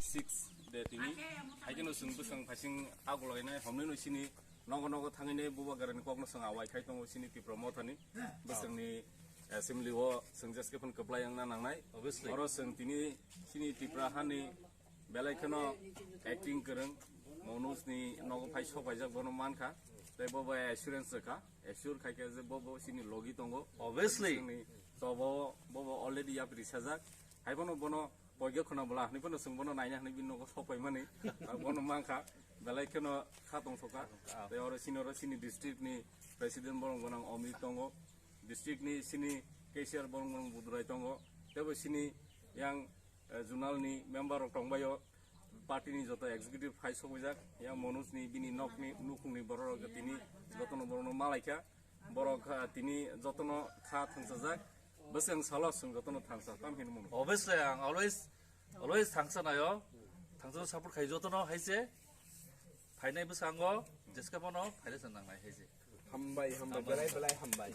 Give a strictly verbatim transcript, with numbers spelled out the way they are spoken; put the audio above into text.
Six de tini. Haikeno chwng bwswng phaising agulainai homnino sini nogo nogo thangwini bubagrani kokno chwng awai khai tongo sini Tipra Mothani. Bwswngni assembly o chwng jeske phano kwplai wngna nangnai. Obviously. Oro chwng tini sini Tipra hani belai kheno acting kwrwng Manoj ni nogo phai sok paijak bono mankha. Tei bo bai assurance rwkha. Assure khai khe je bo bo sini logi tongo. Obviously. Chwngni tobo bo bo already yapri sajak. Hai bono bono poigyo khona bwla hwnwi phano chwng bono naina hwnwi bini nogo sok paimani. Ah, bono mankha. Belai kheno kha tongthoka. Tei oro sini oro sini district ni president borok gwnang Omit tongo. District ni sini cashier borok gwnang Budurai tongo. Tei bo sini yang, eh, zonal ni member rok tongbaio. Party ni joto executive phai sokwijak. Yang Manoj ni bini nok ni nukhung ni borok rok tini jotono borok no malaikha. Borok, ah, tini jotono kha thangsajak. Bwswng salo chwng jotono thangsa tam hin mano. Obviously, ang always, always thangsa nayo. Thangsa support khai jotono haise. Phainai bwskango, jeska bono phaile chwng nangnai haise. Hambai, hambai, belai, belai hambai.